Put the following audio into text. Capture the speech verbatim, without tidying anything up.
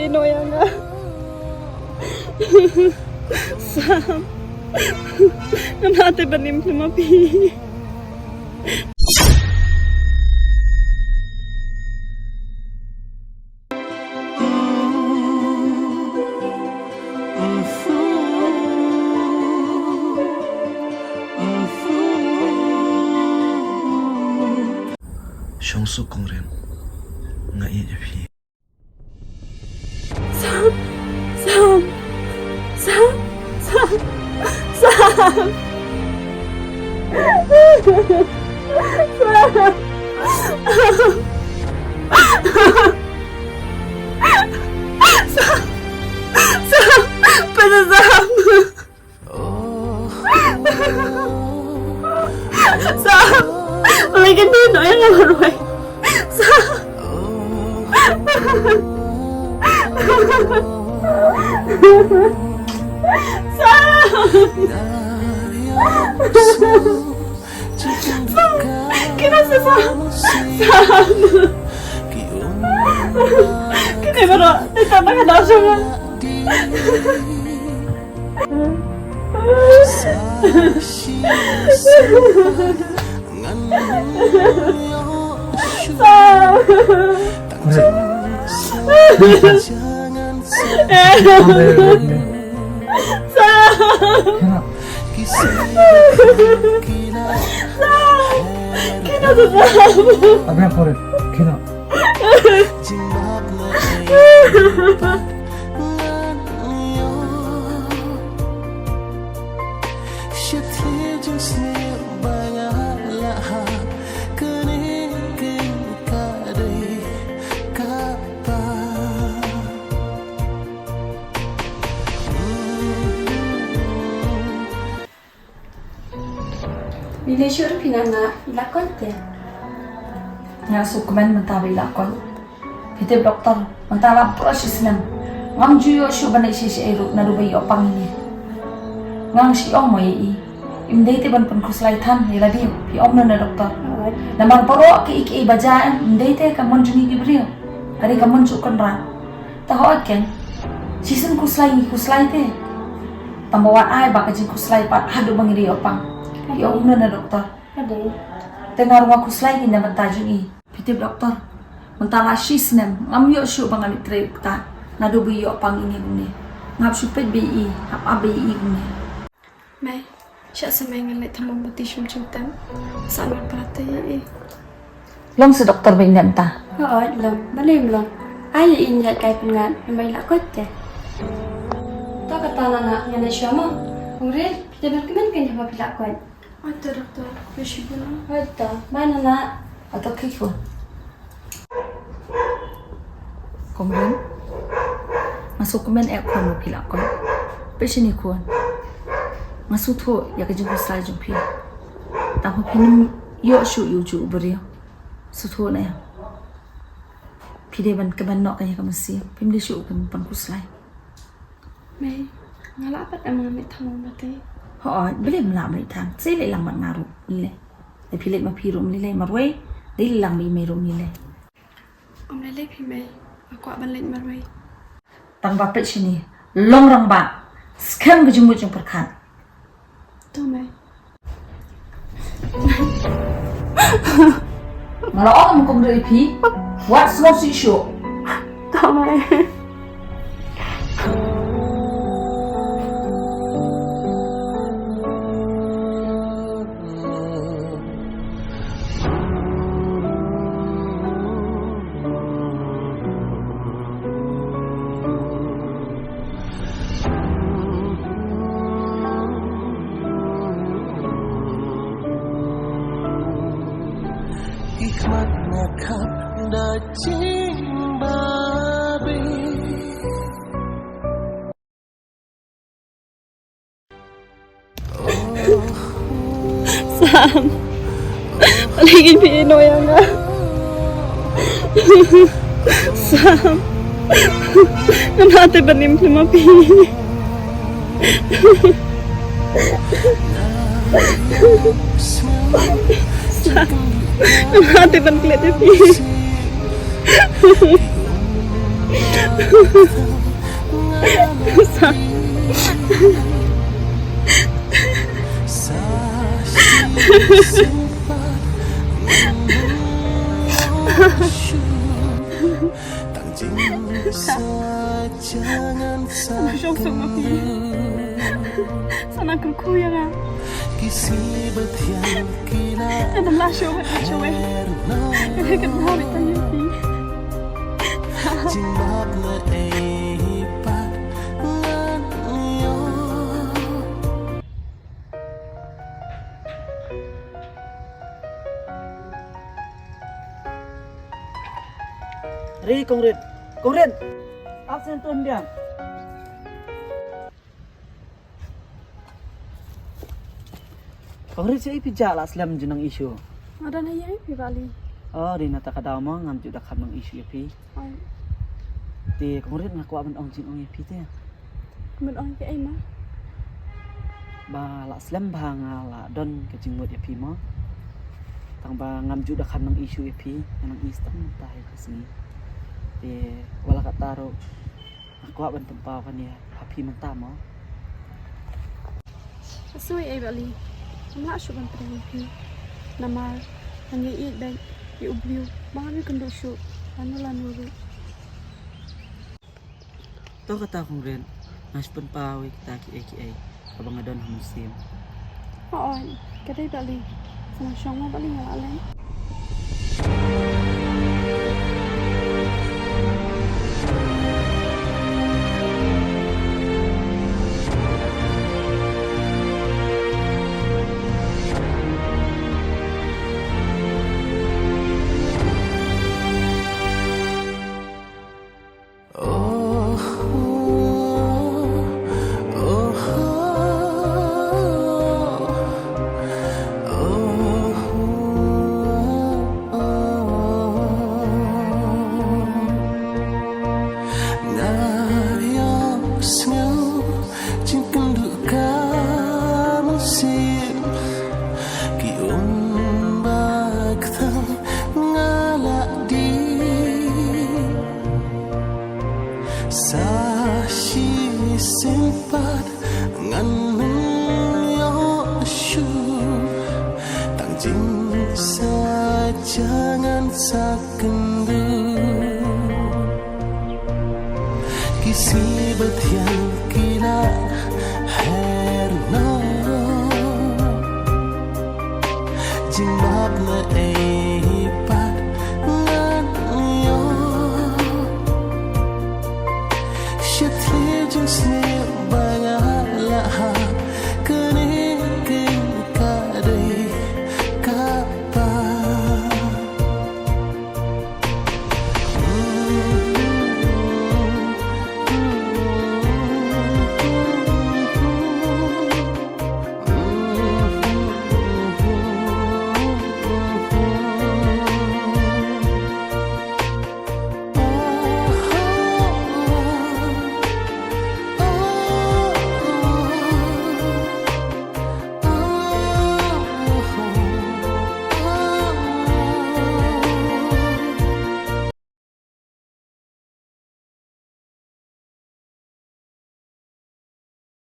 Ino ïa nga. Sam. Ngam lah te ban im phi ma phi. Shong suk kong Rim, nga ïeit ïa phi. Sam, Sam, Sam, Sam, Sam. Sam, Sam, Sam, Sam. Sam! Lagi din, ay, nga marwai. Sam! Sam! Sam! Kina sa Sam! Sam! Kina ba ro, kita ba ka da sa. Abang korek, kena. Phi leit shuh ruh phi nana, i la koit te. Nga sngewkmen mynta ba i la koit. Phi tip doktor, mynta la pura shi snem ngam ju ïoh shuh ban leit sha sha ei ruh naduh ba i ïoh pang ine. Nga ngam shu ong mo ïa i. Im dei te ban pynkhuslai than ïa lade, phi ong ne na doktor. Namar baroh kiei kiei ba jia em, im dei te ka mon jong ngi ki briew. Ka dei ka mon jong u Kynrad. Te hooid keiñ, shisien khuslai ngi khuslai te. Tang ba wat ai ba ka jingkhuslai pat haduh ba ngi dei ïoh pang. Phi ong ne na doktor. Ka dei. Te nga ruh nga khuslai ngi na bynta jong i. Phi tip doktor, mynta la shi snem ngam ïoh shuh ba ngan leit trei ktah naduh ba i ïoh pang ine kumne. Ngap shu peit ba i, hap ap ba i kumne. Mei, shah sa mei ngan leit thăm mombati shum jingtem. Sa mar prate i. Long sa doktor ba i nep ta. Hooid long, balei ym long. Ai i ngiat kai pynngat, namar i la koit te. To kata nana ngan leit shuwa mo. Ong re, phi te ban kmen kein haba phi la koit. Oi to doktor, phi shu bun. Oi to, bye nana. Ato khie khun. Kong Rim, nga sngewkmen eh khun ba phi la koit. Peit shane khun. Nga sngewthuh ïa ka jingkhuslai jong phi. Tang ba phin ym ïoh shuh ïa ujuh u briew. Sngewthuh na ïa. Phi dei ban kmen noh ka ïa ka mynsiem. Phim dei shuh ban pynkhuslai. Mei, nga lah pat em nga mih thang ba te. Hooid, balei ym lah mih thang. Sa leit lang bad nga ruh, lei. Lei phi leit ma phi ruh, lei lei marwei. Dei lei lang mei mei ruh, lei lei. Ym lei lei phi mei, nga kwah ban leit marwei. Tang ba peit shane, long rangbah, skhem ka jingmut jingpyrkhat. To mei. Nga la ong kum dei phi. Wat sngewsih shuh. To mei. Ki khmat nga khap da jingbabe. Sam. Balei kein phi ïehnoh ïa nga? Sam. Ngam lah te ban im phi ma phi. Sam. Ngam lah te ban klet ïa phi. Sa shong suk ma phi. Sa na kyrkhu ïa nga. Nga dang lah shuh, lah shuh eh. Nga dei ka dei tang ïa phi. Re Kong Rit. Kong Rit. Absent tu dia. Kong Rit, shaei phi jah, lah slem ju nang issue. Nga don ha ïing phi Bah Ali. Oh, ri na ta ka daw mo ngam ju da kham nang issue ïa phi. Oi. Te Kong Rit, nga kwah ban ong jingong ïa phi te. Ban ong kaei ma? Ba lah slem ba nga lah don ka jingmut ïa phi mo. Tang ba ngam ju da kham nang issue ïa phi, nga nang ïa stang mynta ha ka sngi. Te wat la katta ruh nga kwah ban pynpaw kane ha phi mynta mo. Sngewsih ei Bah Ali. Ngam lah shuh ban trei ïa phi. Namar ngan ïa ïeit beit ïa u briew ba ngam ïakynduh shuh lano lano ruh. To kata Kong Rit, nga shu pynpaw ïa kita kiei kiei kaba nga don ha mynsiem. Hooid, ka dei Bah Ali. Sa nang shong mo Bah Ali, nga la leit. Nga ïohsngew jingkynduh ka mynsiem, ki um ba kthang nga la dih. Sa shisien pat ngan ym ïoh shuh, tang jingsaja ngan sa kynduh. Ki sngi ba thiang ki la her noh. Jingmap na ei pat ngan ïoh. Sha thliew jingsniew ba nga la hap.